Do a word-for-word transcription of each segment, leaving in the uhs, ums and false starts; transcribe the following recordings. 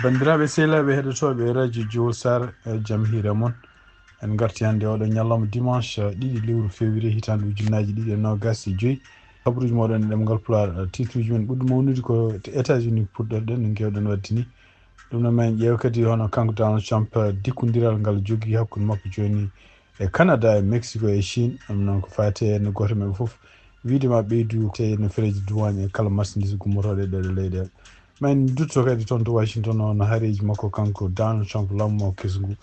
Banndiraaɓe sehilaaɓe heɗotooɓe radio Jowol Sare, e jam hiire mon. En ngarti hannde oɗo ñalawma dimanche, ɗiɗi lewru février hitaande ujunnaaji ɗiɗi e noogaas e joyi. Kabaruuji mooɗon e ɗemngal Pulaar, titruuji men ɓurɗi mawnude ko to États-Unis puɗɗorɗen, no ngeewɗen waɗde ni. Ɗum noon, ma en ƴeew kadi hono kanko Donald Trump, dikkondiral ngal jogii hakkunde makko jooni e Canada, e Mexico, e Chine. Ɗum noon ko faati e no gooto maɓɓe fof wiyde ma ɓeydu te no fereeji duwaañ e kala marchandise gummotooɗo e ɗeɗo leyɗeele. Ma en ndutto kadi toon to Washington, o no haareeji makko kanko Donald Trump, laamu makko kesu ngu,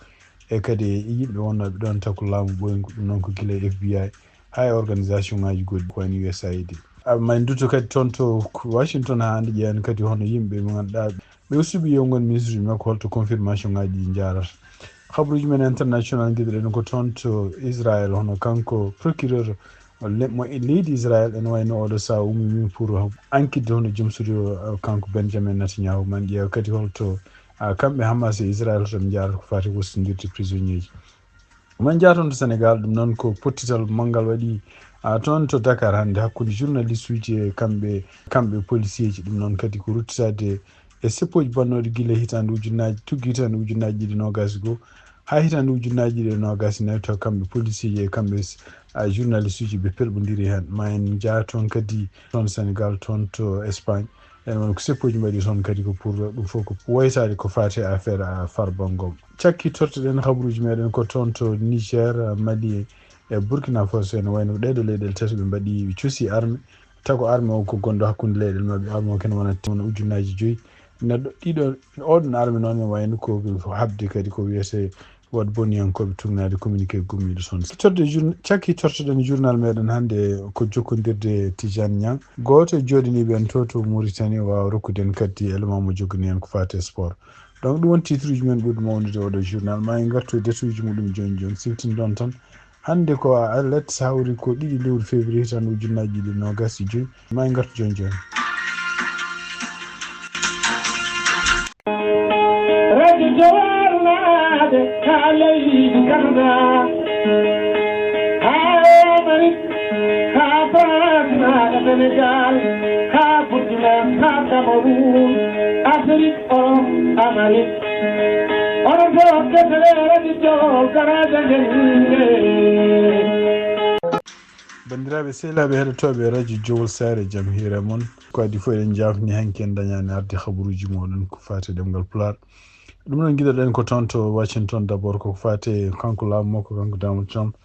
e kadi e yimɓe wonnooɓe ɗoon, taw ko laamu ɓooyngu, ɗum noon ko gila e F B I haa e organisation ngaaji goɗɗi ko wayno U S A I D. Ah, ma en ndutto kadi toon to Washington haa hannde, ƴeewen kadi hono yimɓe mo ngannduɗaa ɓe o suɓii yo ngon ministre makko, holto confirmation ngaaji ɗi njaarata. Habaruuji men international ngiɗuɗen ko toon to Israël, hono kanko procureur le-, mo e leydi Israël, ene wayno oɗo sahaa ummii pour enquête hono joom suudu o, kanko Benjamin Netanyahu, ma en ƴeew kadi holto, ah, kamɓe Hamas e Israël to ɓe njaarata ko faati wostondirde prisonnier ji. Ma en njaah toon to Sénégal, ɗum noon ko pottital manngal waɗi, ah, toon to Dakar hannde hakkunde journaliste uji e kamɓe, kamɓe policier ji. Ɗum noon kadi ko ruttitaade e seppooji bannooɗi gila hitaande ujunnaaji, tuggi hitaande ujunnaaji ɗiɗi noogaas e goo haa hitaande ujunnaaji ɗiɗi e noogaas e nayi, taw kamɓe policier ji e kamɓe, ah, journaliste uji ɓe pelɓondiri heen. Ma en njaah toon kadi toon Sénégal, toon to Espagne. Ene woni ko seppooji mbaɗi toon kadi ko pour ɗum fof ko waysaade ko faati e affaire, ah, Farba Ngom. Cakkitortoɗen habaruuji meɗen ko toon to Niger, Mali e Burkina Faso, ene wayno ko ɗeɗo leyɗeele tati ɓe mbaɗi, ɓe cosi arme. Taw ko arme o ko gonɗo hakkunde leyɗeele maɓɓe, arme o kene wona, wona ujunnaaji joyi. Neɗɗo ɗiɗo, oɗon arme noon ene wayno ko haɓde kadi ko wiyetee waɗ boniyankooɓe tugnaade communiqué gummiiɗo toon. Cakkitorɗe jour-, cakkitortoɗen journal meɗen hannde ko jokkondirde Tidiane Niang. Gooto e jooɗiniiɓe en to, to Mauritanie, waawa rokkude en kadi élément mo jokkini en ko faati e sport. Donc, ɗum woni titre uji men ɓurɗi mawnude oɗo journal. Ma en ngartu e détail uji muɗum jooni jooni. Siftini ɗon tan. Hannde ko a alet hawri ko ɗiɗi lewru février tan ujunnaaji ɗiɗi e noogaas e joyi. Ma en ngartu jooni jooni. Radio Jowal naade ka leydi Canada, haa Amérique, haa France, haa Sénégal, haa Burkina, haa Cameroun, Afrique, Europe, Amérique. Onon fof kettale Radio Jowal, garaaji amen. Banndiraaɓe sehilaaɓe heɗotooɓe radio Jowol Sare, jam hiire mon. Ko adii fof eɗen njaafni hanki en dañaani arde habaruuji mooɗon ko faati e ɗemngal Pulaar. Ɗum noon ngiɗoɗen ko toon to Washington d'abord, ko faati e kanko laamu makko, kanko Donald Trump.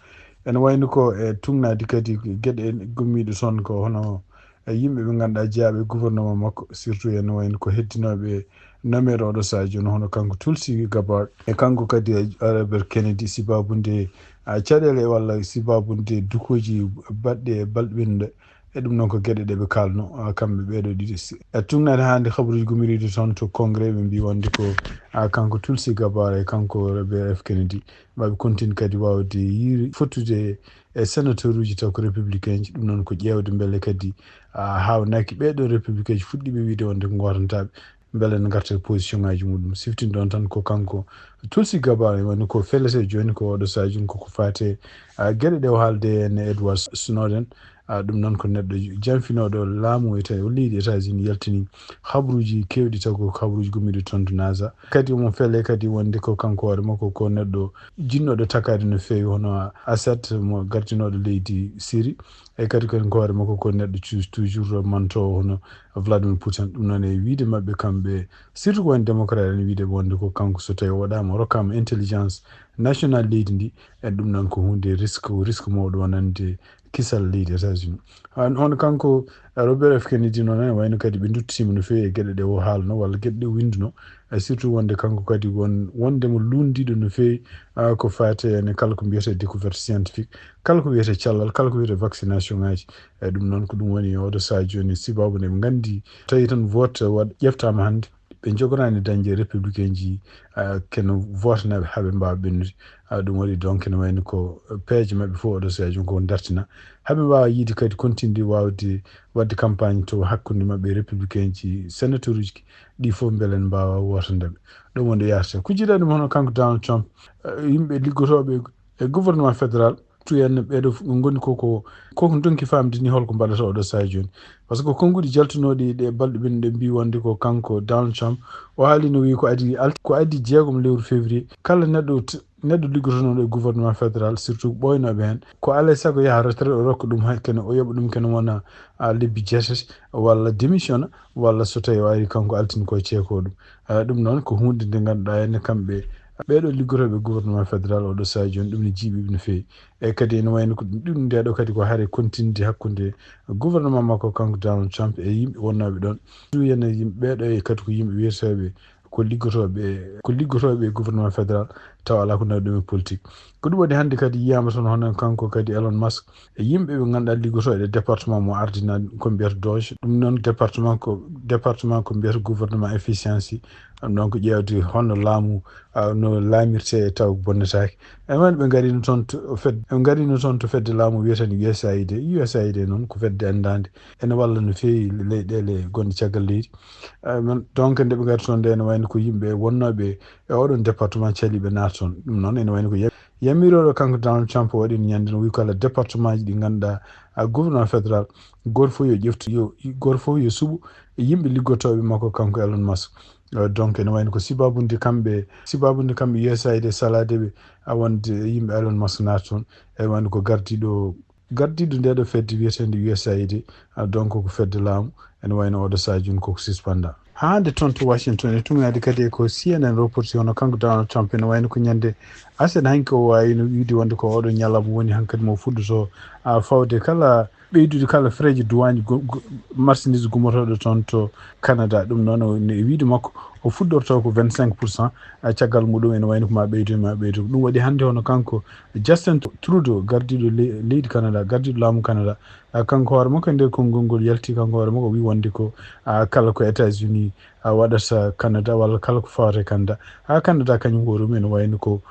Ene wayno ko e tugnaade kadi geɗe gummiiɗe toon ko hono e yimɓe ɓe ngannduɗaa jeyaaɓe e gouvernement makko, surtout ene wayno ko heddinooɓe nomeeɗo oɗo sahaa jooni hono kanko Tulsi Gabbard. E kanko kadi e Robert Kennedy, sibaabu nde, ah, caɗeele walla sibaabu nde dukooji baɗɗe e balɗe ɓennuɗe. E ɗum noon ko geɗe ɗe ɓe kaalno, ah, kamɓe ɓeeɗo ɗiɗo. Si-, e tugnaade haa nde habaruuji gummiriiɗi toon to Congrès, ɓe mbii wonde ko, ah, kanko Tulsi Gabbard e kanko Robert F Kennedy, ma ɓe continue kadi waawde yiiri fottude e sénateur uji taw ko républicain ji. Ɗum noon ko ƴeewde mbele kadi, ah, haawnaaki ɓeeɗo républicain ji fuɗɗiiɓe wiyde wonde ko ngootantaaɓe. Mbele ne ngarta e position ngaaji muɗum. Siftin ɗon tan ko kanko Tulsi Gabbard, woni ko fellete jooni ko oɗo sahaa jooni koko faati e, ah, geɗe ɗe o haalde e Edward Snowden. Ah, ɗum noon ko neɗɗo janfinooɗo laamu e ta-, leydi États-Unis yaltini habaruuji keewɗi taw ko habaruuji gummiiɗi toon to NASA. Kadi omo felle kadi wonde ko kanko hoore makko ko neɗɗo jinnooɗo takkaade no feewi hono Assad mo gardinooɗo leydi Syrie. E kadi ko hoore makko ko neɗɗo cu-, toujours mantoowo hono Vladimir Putin. Ɗum noon e wiyde maɓɓe kamɓe, surtout ko woni démocrate en, wiyde wonde ko kanko so tawi o waɗaama, o rokkaama intelligence national leydi ndi, e ɗum noon ko huunde risque, risque mawɗo wonande kisal leydi États-Unis. An, hono kanko, eh, Robert F Kennedy noon, ene wayno kadi ɓe nduttitiima no feewi e geɗe ɗe o haalno walla geɗe ɗe o winnduno, e surtout wonde kanko kadi won, wondemo luulndiiɗo no feewi, ah, ko faati e kala ko mbiyetee découverte scientifique, kala ko wiyetee cellal, kala ko wiyetee vaccination ngaaji. E ɗum noon ko ɗum woni oɗo sahaa jooni sibaabu nde ɓe nganndi tawi tan vote waɗ-, ƴeftaama hannde. Ɓe njogoraani dañde républicain ji, ah, kene vote naɓe haa ɓe mbaawa ɓennude. Ah, ɗum waɗi donc ene wayno ko peeje maɓɓe fof oɗo sahaa jooni ko dartina. Haa ɓe mbaawa yiide kadi continue waawde waɗde campagne to hakkunde maɓɓe républicain ji sénateur uji ɗi fof mbele ne mbaawa wootande ɓe. Ɗum woni ɗo yahrata. Ko jiiɗa ɗum hono kanko Donald Trump, eh, yimɓe liggotooɓe e gouvernement fédéral, Tuyen ɓeeɗo fof ngoni ko ko koko donki famde ni holko mbaɗata oɗo saha jooni. Par ce que konnguɗi jaltunooɗi ɗe balɗe ɓen ɗe mbi wonde ko kanko Donald Trump, o haali no wi ko adi alt- ko adi jeegom lewru février, kala neɗɗo t- neɗɗo liggotonooɗo e gouvernement fédéral, surtout ɓooynooɓe heen, ko alaa e sago yaha retraite, o rokka ɗum hakkene, o yoɓa ɗum kene wona a lebbi jeetati, walla démissionna, walla so tawi o ari kanko altini ko ceeko ɗum. Ah, ɗum noon ko huunde nde ngannduɗaa heen kamɓe ɓeeɗo liggotooɓe gouvernement fédéral oɗo saha jooni, ɗum ne jiiɓi no feewi. E kadi ene wayno ko ɗum ndeɗo kadi ko hare continde hakkunde gouvernement makko kanko Donald Trump e yimɓe wonnooɓe ɗoon. Ɗum ene yimɓe ɓeeɗo e kadi ko yimɓe wiyeteeɓe ko liggotooɓe, ko liggotooɓe e gouvernement fédéral, tawa alaa ko nawi ɗum e politique. Ko ɗum waɗi hannde kadi yiyaama toon hono kanko kadi Elon Musk e yimɓe ɓe ngannduɗaa liggotooɓe e département mo ardinaa ko mbiyata Doge. Ɗum noon département ko, département ko mbiyata gouvernement efficiency. Ɗum noon ko ƴeewde holno laamu, ah, no laamirte taw bonnetaake. E won ɓe ngarino toon to fed-, ɓe ngarino toon to fedde laamu wiyetende U S A I D. U S A I D noon ko fedde anndaande. Ene walla no feewi leyɗeele gonɗe caggal leydi. Ah, men, donc nde ɓe ngari toon nde ene wayno ko yimɓe wonnooɓe e oɗon département caliiɓe naata toon. Ɗum noon ene wayno ko yam-, yamirooɗo kanko Donald Trump waɗi no ñande no wi kala département ji ɗi ngannduɗaa a gouvernement fédéral gooto fof yo ƴeftu, yo gooto fof yo suɓu yimɓe liggotooɓe makko kanko Elon Musk. Euh, donc ene wayno ko sibaabude kamɓe, sibaabude kamɓe U S A I D salaade ɓe a wonde yimɓe Elon Musk naata toon. Ene wayno ko gardiiɗo, gardiiɗo ndeɗo fedde wiyeteende U S A I D, ah, donc ko fedde laamu, ene wayno oɗo saha jooni koko suspenda. Haa hannde toon to Washington e tuŋaade kadi e ko C N N reporti hono kanko Donald Trump ene wayno ko ñande aset hanki o waawino wiide wonde ko oɗo ñalawma woni hankadi mo fuɗɗoto, ah, fawde kala ɓeydude kala frais ji douane go-, go-, marchandise gummotooɗo toon to Canada. Ɗum noon o, e wiide makko o fuɗɗorto ko vingt-cinq pour cent, ah, caggal muɗum ene wayno ko ma ɓeydo, ma ɓeydo. Ɗum waɗi hannde hono kanko Justin Trudeau, gardiiɗo le-, leydi Canada, gardiiɗo laamu Canada, ah, kanko hoore makko e nder konngol ngol yalti, kanko hoore makko o wi wonde ko, ah, kala ko États-Unis, ah, waɗata Canada walla kala ko fawata e Canada, ah, Canada kañum hoore mum ene wayno ko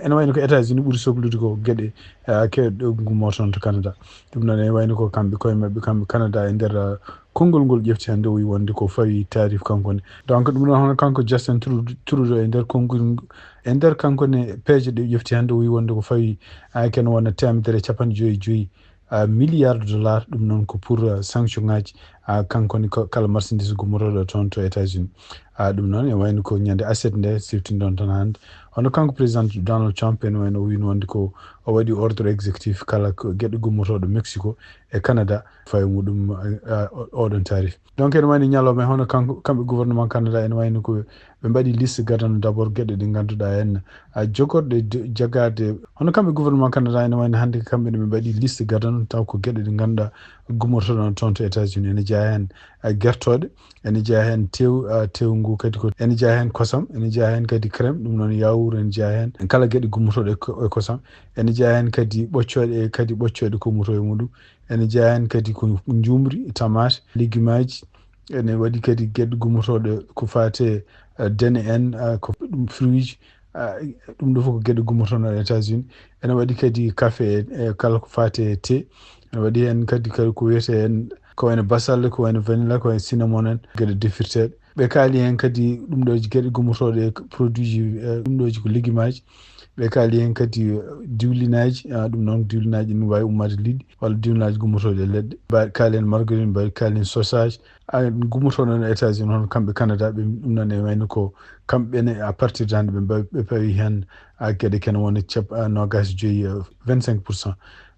ene wayno ko États-Unis ɓuri soklude ko geɗe, ah, kewɗe ɗo gummotoon to Canada. Ɗum noon ene wayno ko kamɓe koye maɓɓe, kamɓe Canada e nder, ah, konngol ngol ƴefti hannde o wi wonde ko fawi tarif kanko ne. Donc ɗum noon hono kanko Justin Trudeau, Trudeau e nder konngol ng-, e nder kanko ne peeje ɗe ƴefti hannde o wi wonde ko fawi, ah, ken wona teemedere e capanɗe joyi e joyi, ah, milliard de dollars, ɗum noon ko pour, ah, sanction ngaji, ah, kanko ne ko kala marchandise gummotooɗo toon to États-Unis. Ah, ɗum noon e wayno ko ñande aset nde siftinɗon tan hannde. Hono kanko président Donald Trump ene wayno o wiino wonde ko o waɗi ordre exécutif kala ko geɗe gummotooɗo Mexico e Canada fawi muɗum, ah, o-, oɗon tarif. Donc ene wayno ñalawma e hono kanko, kamɓe gouvernement Canada ene wayno ko ɓe mbaɗi liste gadano d'abord geɗe ɗe ngannduɗaa en, ah, jogorɗe de-, jagaade. Hono kamɓe gouvernement Canada ene wayno hannde ko kamɓe ne ɓe mbaɗi liste gadano taw ko geɗe ɗe ngannduɗaa gummotoɗon toon to États-Unis. Ene jeyaa heen, ah, gertooɗe, ene jeyaa heen tew-, ah, tewngu kadi ko, ene jeyaa heen kosam, ene jeyaa heen kadi crème, ɗum noon yaawuur ene jeyaa heen. Kala geɗe gummotooɗe e ko-, e kosam. Ene jeyaa heen kadi ɓoccooɗe, e kadi ɓoccooɗe ko ummoto e muɗum. Ene jeyaa heen kadi ko njuumri, tamaate, legumaaji. Ene waɗi kadi geɗe gummotooɗe ko faate, eh, dene en, eh, ko ɗum fruit ji, eh, ɗum ɗo fof ko geɗe gummotooɗe e États-Unis. Ene waɗi kadi café, e kala ko faate e thé. Ene waɗi heen kadi, kadi ko wiyetee heen ko wayno basalle, ko wayno vanilla, ko wayno cinnamon en, geɗe defirteeɗe. Ɓe kaali heen kadi ɗum ɗo geɗe gummotooɗe e produit ji, eh, ɗum ɗo ko legumaaji. Ɓe kaali heen kadi, eh, diwlinaaji, ah, ɗum noon diwlinaaji ɗum waawi ummaade liɗɗi walla diwlinaaji gummotooɗi e leɗɗe. Mbaɗi kaali heen margarine, mbaɗi kaali heen sosaji, ah, gummotooɗo noon e États-Unis, hono kamɓe Canada, ɓe ɗum noon e wayno ko kamɓe ne à partir de hannde ɓe mbawi, ɓe pawi heen, ah, geɗe kene wona cap-, ah, noogaas e joyi, eh, vingt-cinq pour cent.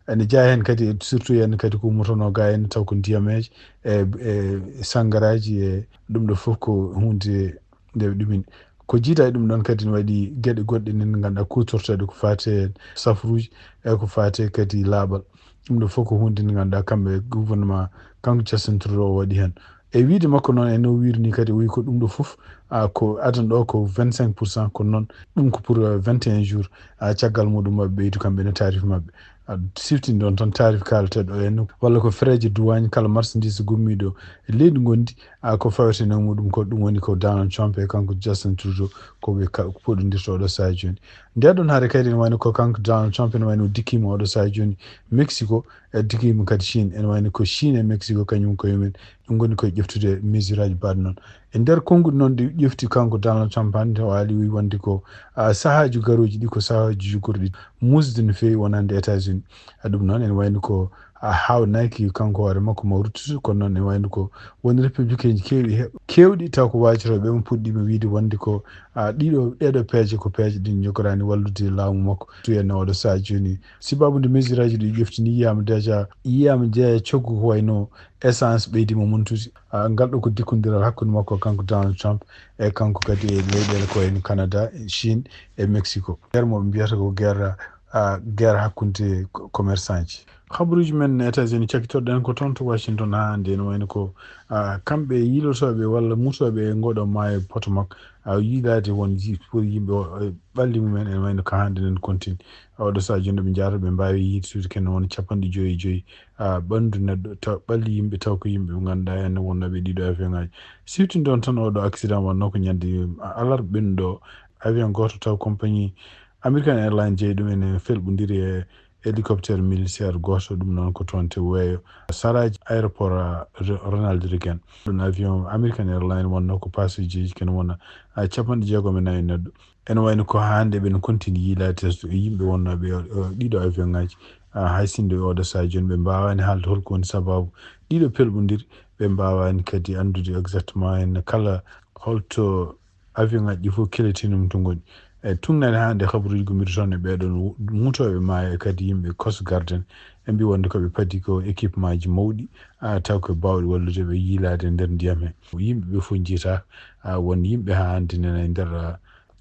Ene jeyaa heen kadi, surtout heen kadi ko ummotonoo gaa heen taw ko ndiyameeje, e, e sanngaraaji, e ɗum ɗo fof ko huunde nde ɓe ɗumini. Ko jiidaa e ɗum ɗoon kadi ne waɗi geɗe goɗɗe ne ngannduɗaa kuutorteeɗe ko faati e safruuji, e ko faati kadi laaɓal. Ɗum ɗo fof ko huunde nde ngannduɗaa kamɓe gouvernement, kanko Justin Trudeau o waɗi heen. E wiyde makko noon, e no wiiri ni kadi, o wiyi ko ɗum ɗo fof, ah, ko adana ɗo ko vingt-cinq pour cent, kono noon ɗum ko pour, euh, vingt et un jours, ah, caggal muɗum maɓe ɓeydu kamɓe ne tarif maɓɓe. Ah, siftinde on tan tarif kaalateeɗo o henna, walla ko frais ji douane kala marchandise gummiiɗo e leydi ngondi, ah, ko faweteno muɗum ko ɗum woni ko Donald Trump e kanko Justin Trudeau ko ɓe ka- poɗondirta oɗo sahaa jooni. Nde ɗon hare kadi ene wayno ko kanko Donald Trump ene wayno dikkiima oɗo sahaa jooni Mexico, e dikkiima kadi Chine. Ene wayno ko Chine e Mexico kañum ko yumen ɗum ngoni koye ƴeftude mesure aji baɗɗo noon. E nder konnguɗi noon ɗi ƴefti kanko Donald Trump hannde o haali wii wonde ko ah, sahaaji garooji ɗi ko sahaaji jogorɗi muusde no feewi wonande États-Unis. Ah, ɗum noon ene wayno ko ah, haawnaki kanko hoore makko mo ruttude kono noon ene wayno ko woni républicain ji keewɗi he- keewɗi taw ko waajotooɓe mo puɗɗiima wiide wonde ko ah, ɗiɗo ɗeɗo peeje ko peeje ɗin jogorani wallude laamu makko tuyenne oɗo sahaa jooni. Sibabude mesure aji ɗi ƴeftini yiyaama déjà yiyaama jeeya coggu ko wayno essence ɓeydi mo montude. Ah, ngal ɗo ko dikkondiral hakkunde makko kanko Donald Trump e kanko kadi e leyɗeele ko wayno Canada, Chine e Mexico. Guerre mo ɓe mbiyata ko guerre ah, guerre hakkunde commerçant ji. Habaruuji men États-Unis cakkitoɗen ko toon to Washington haa hannde ene wayno ko ah, kamɓe yiilotooɓe walla mutooɓe e ngoɗo maayo Potomac ah, yiilaade won ji- pour yimɓe o- e ɓalli mumen ene wayno ko hannde nen continue. Oɗo sahaa jooni ɓe njaata ɓe mbaawi yiitude ken won capanɗe joyi e joyi ah, ɓanndu neɗɗo taw ɓalli yimɓe taw ko yimɓe ɓe ngannduɗaa en wonnooɓe ɗiɗo avion ngaji. Siftinɗon tan oɗo accident wonno ko ñande alarba ɓennuɗo avion gooto taw compagnie American Airlines jeyi ɗum ene felɓondiri e hélicoptère militaire gooto ɗum noon ko toon to weeyo saraaji aéroport ah, Ro- Ronald Reagan. Ɗum avion American Airlines wonno ko passager ji ken wona ah, capanɗe jeegom e nayi neɗɗo. Ene wayno ko hannde ɓen continue yiilaade test e yimɓe wonnooɓe e o- ɗiɗo avion ngaji ah, hay sinno oɗo sahaa jooni ɓe mbaawani haalde holko woni sababu ɗiɗo pelɓondiri ɓe mbaawani kadi anndude exactement en kala holto avion ngaji ɗi fof kelletinum to ngoni. E tunngaade haa nde habaruuji gummiti toon e ɓeeɗon mutooɓe maayo e kadi yimɓe Coast Guard en ɓe mbi wonde ko ɓe padi ko équipement ji mawɗi ah, taw ko baawɗi wallude ɓe yiilaade e nder ndiyam he. Yimɓe ɓe fof njiita ah, won yimɓe haa hannde nena e nder ah,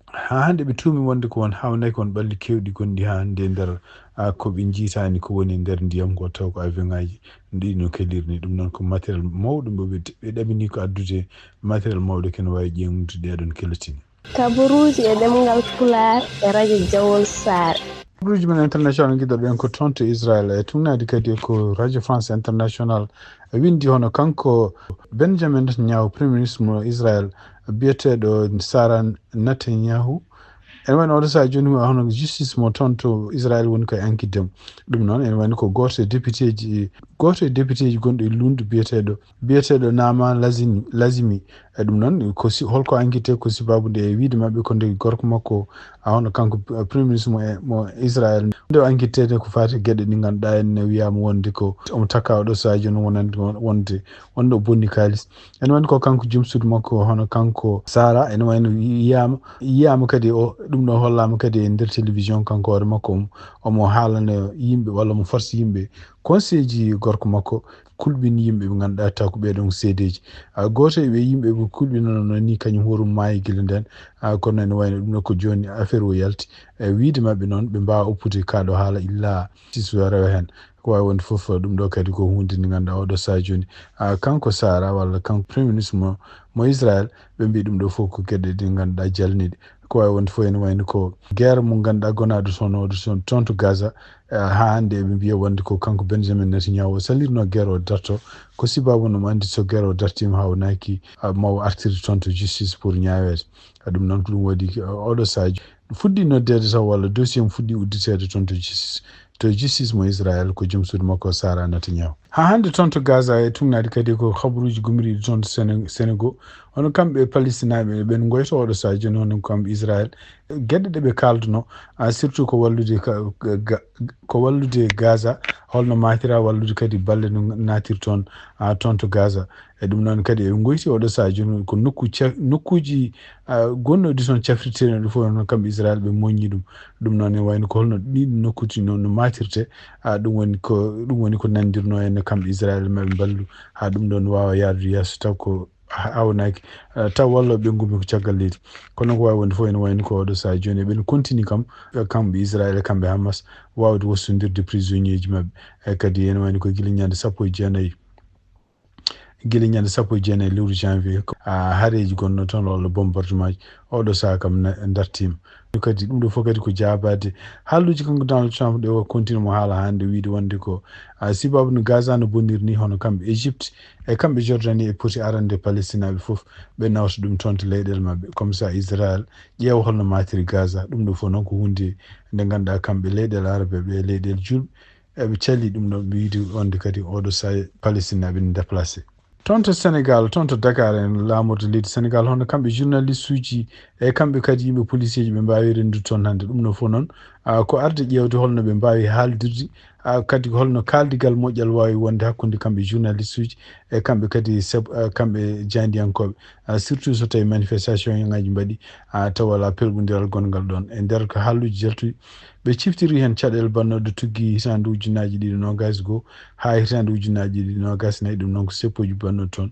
haa hannde ɓe tuumi wonde ko won haawnaki won ɓalli keewɗi gonɗi haa hannde e nder ah, ko ɓe njiitaani ko woni e nder ndiyam ko taw ko avion ngaji ɗi no kelirni ɗum noon ko matériel mawɗo mo ɓe ɓe ɗaɓini ko addude matériel mawɗo ken waawi ƴeeŋude ɗeɗon kelletini. Kabaruuji e ɗemngal Pulaar e radio Jawol Saare. Kabaruuji men international giɗoɗen ko toon to Israel e tugnaade kadi ko radio France International. E winndi hono kanko Benjamin Netanyahu, premier ministre mo Israel, biyeteeɗo Sara Netanyahu. Ene wayno oɗo sahaa jooni hono justice mo toon to Israel woni koye enquête mo. Ɗum noon ene wayno ko gooto e député ji gooto e député ji gonɗo e luundu biyeteeɗo biyeteeɗo Naama Lazimi. Lazimi. E ɗum noon ko si holko enquête ko sibabude e wiide maɓɓe ko nde gorko makko a hono kanko premier ministre mo e- mo Israel nde o enquête ko fati geɗe ɗi ngannduɗaa en ne wiyaama wonde ko omo takka oɗo sahaa jooni wonande wonde wonde o bonni kaalis. Ene wayno ko kanko joom suudu makko hono kanko Sara ene wayno yiyaama yiyaama kadi o ɗum ɗo hollaama kadi e nder télévision kanko hoore makko omo omo haalana yimɓe walla omo force yimɓe conseil ji gorko makko kulɓini yimɓe ɓe ngannduɗaa taw ko ɓeeɗon seedeeji. Ah, gooto e ɓe yimɓe ɓe kulɓinano noon ni kañum horum maayi gila nden. Ah, kono ene wayno ɗum ɗo ko jooni affaire o yalti e wiide maɓɓe noon ɓe mbaawa oppude kaaɗo haala illa siswa rewa heen. Ko waawi wonde fof ɗum ɗo kadi ko huunde nde ngannduɗaa oɗo sahaa jooni ah, kanko Sara walla kanko premier ministre mo mo Israel ɓe mbi ɗum ɗo fof ko geɗe ɗe ngannduɗaa jalniiɗe. Ko waawi wonde fof ene wayno ko guerre mo ngannduɗaa gonaaɗo toon oɗo toon toon to Gaza. Eh, haa hannde eɓe mbiya wonde ko kanko Benjamin Netanyahu o salirno guerre o darto ko sibabu no mo anndi so guerre o dartiima hawnaaki ah, mawo artirde toon to justice pour ñaaweede. Ah, ɗum noon ko ɗum waɗi ah, oɗo sahaa fuɗɗi noddeede taw walla dossier mo fuɗɗi udditeede toon to justice to justice mo Israel ko joom suudu makko Sara Netanyahu. Haa hannde toon to Gaza e tugnaade kadi ko habaruuji gummiriiɗi toon to Sene- Senegal hono kamɓe Palestinaɓe ɓen goyto oɗo sahaa jooni hono kamɓe Israel geɗe ɗe ɓe kaalduno ah, surtout ko wallude ka- ga- ko wallude Gaza holno maatira wallude kadi balle no naatir toon ah, toon to Gaza. E ɗum noon kadi eɓe goyti oɗo sahaa jooni ko nokku ca- nokkuuji ah, gonnoɗi toon cafrirteeɗi ɗum fof noon kamɓe Israel ɓe moññi ɗum. Ɗum noon ne wayno ko holno ɗiɗi nokkuuji no no maatirte ah, ɗum woni ko ɗum woni ko nandirno en kamɓe Israel maɓe mballu haa ɗum ɗoon waawa yahdude yeeso taw ko hawnaaki ah, taw walla ɓe ngummi ko caggal leydi. Kono ko waawi wonde fof ene wayno ko oɗo sahaa jooni eɓen continue kam eh, kamɓe Israel e kamɓe Hamas waawde wostondirde prisonnier ji maɓɓe. E kadi ene wayno ko gila ñande sappo e jeenayi Gila ñande sappo e jeenayi lewru janvier, ko, a, hareeji gonno toon walla bombardement ji. Oɗo saha kam na-, dartiima. Ɗum kadi, ɗum ɗo fof kadi ko jaabaade haalluuji kanko Donald Trump ɗe o continue mo haala hannde, wiide wonde ko, a, sibabu no Gaza no boniri ni, hono kamɓe Égypte e kamɓe Jordanie e poti arande Palestinaaɓe fof, ɓe nawta ɗum toon to leyɗeele maɓɓe. Comme ça, Israël ƴeewa holno maatiri Gaza. Ɗum ɗo fof noon ko huunde nde ngannduɗaa kamɓe leyɗeele Arabe ɓe, leyɗeele juulɓe, eɓe calii ɗum ɗo, ɓe wiide wonde kadi oɗo saha Palestinaaɓe ne déplacé. Toon to Sénégal, toon to Dakar en, laamorde leydi Sénégal, hono kamɓe journaliste uji e kamɓe kadi yimɓe policier ji ɓe mbaawi renndude toon hannde. Ɗum ɗo fof noon, a, ko arde ƴeewde holno ɓe mbaawi haaldirde, a, kadi holno kaaldigal moƴƴal waawi wonde hakkunde kamɓe journaliste uji e kamɓe kadi seb-, a, kamɓe jaayndiyankooɓe, a, surtout so tawii manifestation ngaji mbaɗi, a, tawa alaa pelɓondiral gonngal ɗoon. E nder ko haalluuji jaltuɗi, ɓe ciftiri heen caɗeele bannooɗe tuggi hitaande ujunnaaji ɗiɗi noogaas e goo haa hitaande ujunnaaji ɗiɗi noogaas e nayi, ɗum noon ko seppoji bannooɗi toon.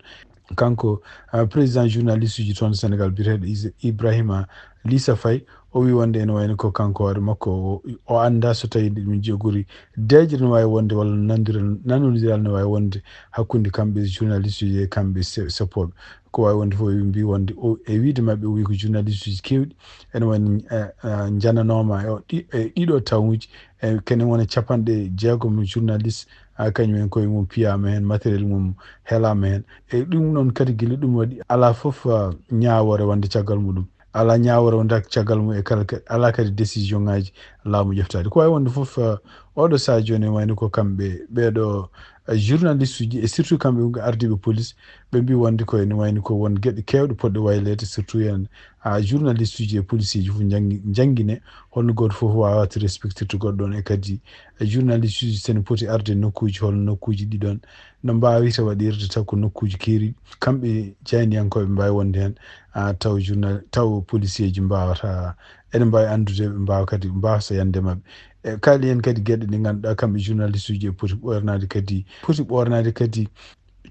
Kanko, ah, président journaliste uji toon Sénégal, biyeteeɗo Is-, Ibrahima Lissa Faye, o wi wonde ene wayno ko kanko hoore makko o, o anndaa so tawii ɗum jogori deeƴre no waawi wonde walla nanondiral, nanondiral no waawi wonde hakkunde kamɓe journaliste uji e kamɓe se-, seppooɓe. Ko waawi wonde fof, ɓe mbii wonde o, e wiyde maɓɓe, o wii ko journaliste uji keewɗi ene wayno, eh, eh, njananooma e o-, ɗi-, e ɗiɗo tawuuji, e kene wona capanɗe jeegom journaliste, ah, kañum en koye mum piyaama heen, matériel mum helaama heen. E ɗum noon kadi gila ɗum waɗi alaa fof, ah, ñaawoore wonde caggal muɗum. Alaa ñaawoore wonde caggal mum e kala ka-, alaa kadi décision ngaji laamu ƴeftaade. Ko waawi wonde fof, ah, oɗo saha jooni ene wayno ko kamɓe ɓeeɗo, ah, journaliste uji e surtout kamɓe ardiiɓe police, ɓe mbii wonde ko ene wayno ko won geɗe keewɗe poɗɗe wayleede surtout heen, ah, journaliste uji e policier ji fof njanngi-, njanngine holno gooto fof waawata respectirde goɗɗo on e kadi, eh, journaliste uji so ene poti arde nokkuuji, holno nokkuuji ɗi ɗoon no mbaawirta waɗirde taw ko nokkuuji keeriiɗi. Kamɓe jaayndiyankooɓe mbaawi wonde heen, ah, taw journal-, taw policier ji mbaawata, ene mbaawi anndude, ɓe mbaawa kadi, mbaawta yande maɓɓe. E kaali heen kadi geɗe ɗe ngannduɗaa kamɓe journaliste uji e poti ɓoornaade kadi, poti ɓoornaade kadi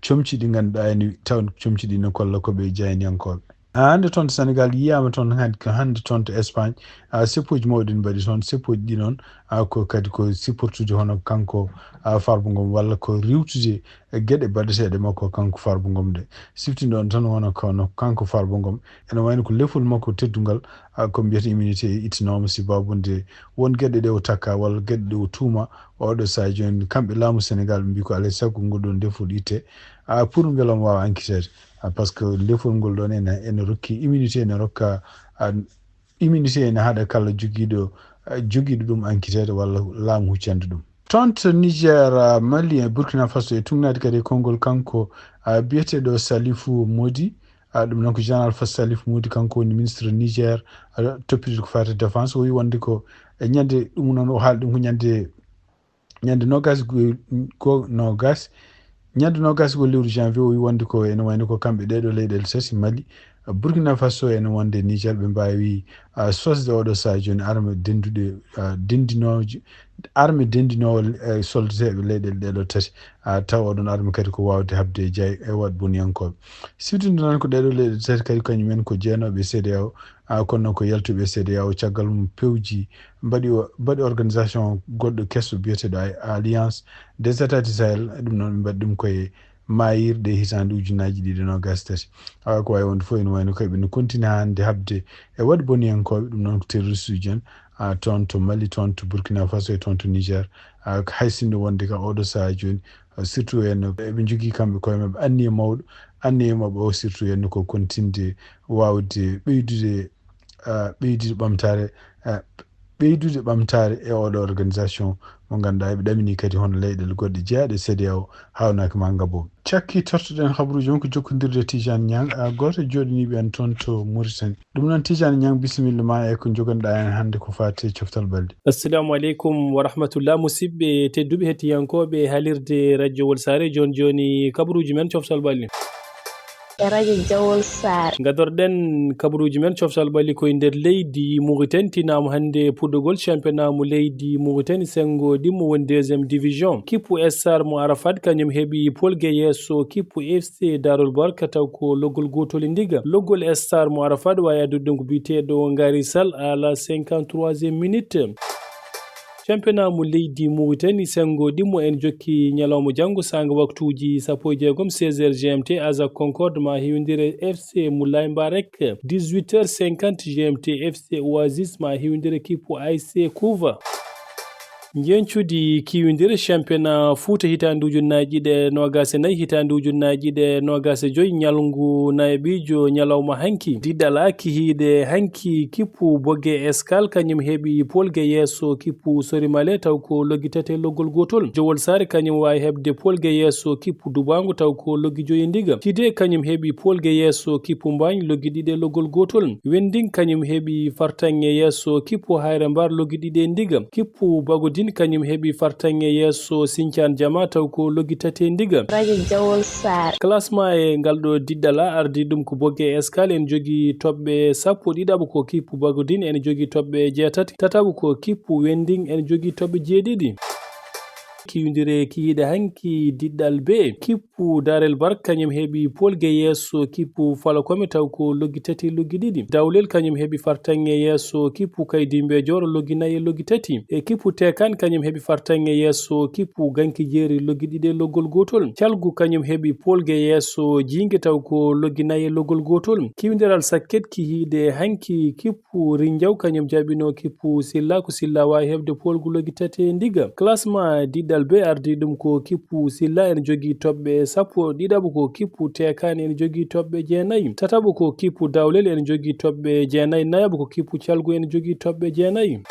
comci ɗi ngannduɗaa ene taw comci ɗi no kolla ko ɓe jaayndiyankooɓe. Hannde toon to Sénégal yiyaama toon hannde, ko hannde toon to Espagne, ah, seppoji mawɗi ne mbaɗi toon, seppoji ɗi noon, ah, ko kadi ko sipportude hono kanko, ah, Farba Ngom walla ko riiwtude e geɗe baɗeteeɗe makko kanko Farba Ngom ɗe. Siftinɗo on tan wona kono kanko Farba Ngom, ene wayno ko lefol makko teddungal, ah, ko mbiyata immunité ittinooma sibabu nde won geɗe ɗe o takka walla geɗe ɗe o tuuma, oɗo saha jooni kamɓe laamu Sénégal ɓe mbii ko alaa e sago ngol ɗoon lefol itte, ah, pour mbela omo waawa enquêteede. Ah, par ce que lefol ngol ɗoon ene, ene rokki immunité, ene rokka, ah, immunité ene haɗa kala jogiiɗo, ah, jogiiɗo ɗum enquêteede walla laamu huccande ɗum. Toon to Niger, ah, Mali e Burkina Faso e tugnaade kadi e konngol kanko, ah, biyeteeɗo Salifu Modi, ah, ɗum noon ko Jean Alpha Salif Modi, kanko woni ministre Niger, ah, toppitooɗo ko faati défense. O wi wonde ko e ñande ɗum noon o haali ɗum ko ñande ñande noogaas go, go noogaas, ñande noogaas go lewru janvier, o wi wonde ko ene wayno ko kamɓe ɗeɗo leyɗeele tati, Mali, Burkina Faso, ene wonde Niger, ɓe mbaawi, ah, sosde oɗo saha jooni arme dennduɗe, ah, denndinooje, arme denndinoowo, eh, soldateeɓe leyɗeele ɗeɗo tati, ah, tawa oɗon arme kadi ko waawde haɓde e jay-, e waɗ boniyankooɓe. Siftinɗo tan ko ɗeɗo leyɗeele tati kadi kañum en ko jeenooɓe e CEDEAO, ah, kono noon ko yaltuɓe e CEDEAO, caggal mum pewji mbaɗi o, mbaɗi organisation goɗɗo keso biyeteeɗo A-, Alliance des États du Sahel. Ɗum noon ɓe mbaɗi ɗum koye maayirɗe hitaande ujunnaaji ɗiɗi noogaas tati. Awa ko waawi wonde fof ene wayno kadi ɓe no continue hannde haɓde e waɗ boniyankooɓe, ɗum noon ko terroriste uji en, ah, toon to Mali, toon to Burkina Faso e toon to Niger. Ah, hay sinno wonde ka oɗo saha jooni, ah, surtout en, eɓe njogii kamɓe koye maɓɓe anniya mawɗo, anniya maɓɓe o surtout en ko continde waawde ɓeydude, ah, ɓeydude ɓamtaare, ah, ɓeydude ɓamtaare e oɗo organisation mo ngannduɗaa eɓe ɗamini kadi hono leyɗeele goɗɗe jeyaaɗe CEDEAO hawnaaki ma ngabo. Cakki tottoɗen habaruuji on ko jokkondirde Tijani Niang, ah, gooto e jooɗiniiɓe en toon to Mauritanie. Ɗum noon Tijani Niang, bisimilla ma e ko joganɗaa en hannde ko faati e coftal ɓalli. Assalamu aleykum wa rahmatullah, musidɓe tedduɓe hettiyankooɓe haalirde Radio Wolsare. Jooni jooni kabaruuji men coftal ɓalli. E Radio Jawol Saare. Gadorɗen kabaruuji men coftal ɓalli koye nder leydi Mauritanie, tinaama hannde puɗɗogol championnat mo leydi Mauritanie, senngo ɗimmo woni deuxième division. Kippu Star mo Arafat, kañum heɓi polge yeeso kippu F C Darul Barka, taw ko loggol gootol e ndiga. Loggol Star mo Arafat waawi addude ɗum ko biyeteeɗo Ngari Sall à la cinquante-troisième minute. Championnat mo leydi Mauritanie, senngo ɗimmo en jokki ñalawma janngo, saanga waktuuji sappo e jeegom, seize heures G M T, Azak Concorde ma hewindire F C Moulay Mbarek, dix-huit heures cinquante G M T, F C Oasis ma hewindire kippu A S C Couva. Njencudi kiwindire championnat Fouta hitaande ujunnaaji ɗiɗi e noogaas e nayi, hitaande ujunnaaji ɗiɗi e noogaas e joy, ñalngu nayaɓiijo, ñalawma hanki. Diɗɗal A kihiiɗe hanki, kippu Boge Escale, kañum heɓi polge yeeso kippu Sorimale, taw ko loggi tati e loggol gootol. Jowol Saare kañum waawi heɓde polge yeeso kippu Dubaango, taw ko loggi joyi e ndiga. Cide kañum heɓi polge yeeso kippu Mbaañ, loggi ɗiɗi e loggol gootol. Wending kañum heɓi fartaŋŋe yeeso kippu Hayre Mbar, loggi ɗiɗi e ndiga. Kippu Bagodin kañum heɓi fartaŋŋe yeeso Sincaan Jama, taw ko loggi tati e ndiga. Radio Jawol Saare. Classement e ngal ɗo diɗɗal A ardii ɗum ko Boge Escale, ene jogii toɓɓe sappo. Ɗiɗaɓo ko kippu Bagodin, ene jogii toɓɓe jeetati. Tataɓo ko kippu Wending, ene jogii toɓɓe jeeɗiɗi. Kiwindire kiyiiɗe hanki diɗɗal B. Kippu Darel Bark kañum heɓi polge yeeso kippu Falakome, taw ko loggi tati e loggi ɗiɗi. Dawlel kañum heɓi fartaŋŋe yeeso kippu Kaydimbe Joor, loggi nayi e loggi tati. E kippu Tekan kañum heɓi fartaŋŋe yeeso kippu Ganki Jeeri, loggi ɗiɗi e loggol gootol. Calgu kañum heɓi polge yeeso Jiinge, taw ko loggi nayi e loggol gootol. Kiwindiral sakket kihiiɗe hanki, kippu Rinjaw kañum jaɓino kippu Silla, ko Silla waawi heɓde polgu loggi tati e ndiga. Classement diɗɗal B ardii ɗum ko kippu Silla, ene jogii toɓɓe sappo. Ɗiɗaɓo ko kippu Tekan, ene jogii toɓɓe jeenayi. Tataɓo ko kippu Dawlel, ene jogii toɓɓe jeenayi. Nayaɓo ko kippu Calgu, ene jogii toɓɓe jeenayi.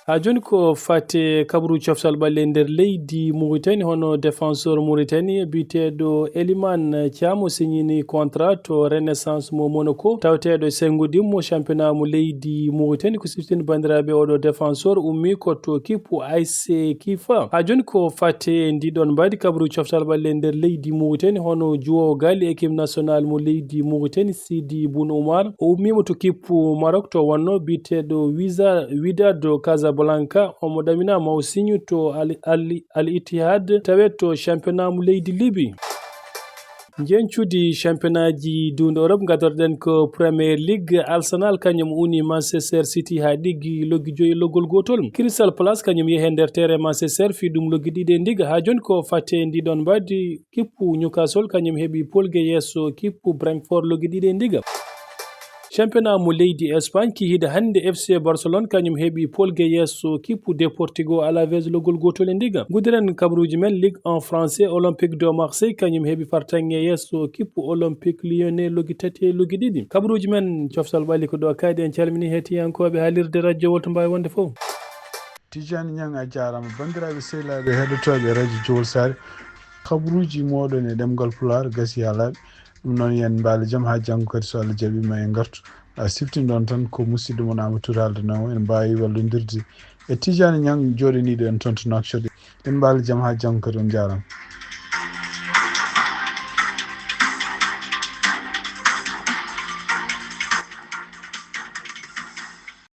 Haa jooni ko fate kabru coftal ɓalli e nder leydi Mauritanie, hono défenseur Mauritanie biyeteeɗo Eliman Thiam signini contrat to Renaissance mo Monaco, taweteeɗo e senngo ɗimmo championnat mo leydi Mauritanie. Ko siftinde banndiraaɓe, oɗo défenseur ummi ko to kippu A S C Kifa. Haa jooni ko fate ndiɗon mbaadi kabru coftal ɓalli e nder leydi Mauritanie, hono juwoowo gaali équipe nationale mo leydi Mauritanie, Sidi Boun Oumar. O ummiima to kippu Maroc to wonno biyeteeɗo Wiza-, Wydad Casablanca. Omo ɗamina Mawsiñu to Al, Al, Al Ittihad, tawee to championnat mo leydi Libi. Njencudi championnatji duunde Europe, ngadorɗen ko Premier League. Arsenal kañum uni Manchester City haa ɗiggi loggi joyi e loggol gootol. Crystal Palace kañum yehi e nder terrain Manchester, fii ɗum loggi ɗiɗi e ndiga. Haa jooni ko fate ndiɗon mbaadi, kippu Newcastle kañum heɓi polge yeeso kippu Brentford, loggi ɗiɗi e ndiga. Championnat mo leydi Espagne, kihiiɗe hannde, F C Barcelone kañum heɓi polge yeeso kippu Deportivo Alaves, loggol gootol e ndiga. Ngudiren kabaruuji men Ligue un français, Olympique de Marseille kañum heɓi fartaŋŋe yeeso kippu Olympique Lyonnais, loggi tati e loggi ɗiɗi. Kabaruuji men coftal ɓalli ko ɗo kaaɗi. En calmini heɗiyankooɓe haalirde radio Wolto Mbawi wonde fof. Tijani Ñang, a jaaraama. Banndiraaɓe sehilaaɓe heɗotooɓe radio Jowol Saare, kabaruuji mooɗon e ɗemngal Pulaar gasi haa laaɓi. Ɗum noon, yo en mbaal jam haa janngo kadi, so Allah jaɓii ma en ngartu. A siftinɗon tan ko musidɗo mon Amadou Touré haaldanoo. En mbaawi wallondirde e Tijani Ñang jooɗaniiɗo en toon to Nouakchott. En mbaal jam haa janngo kadi, on njaaraama.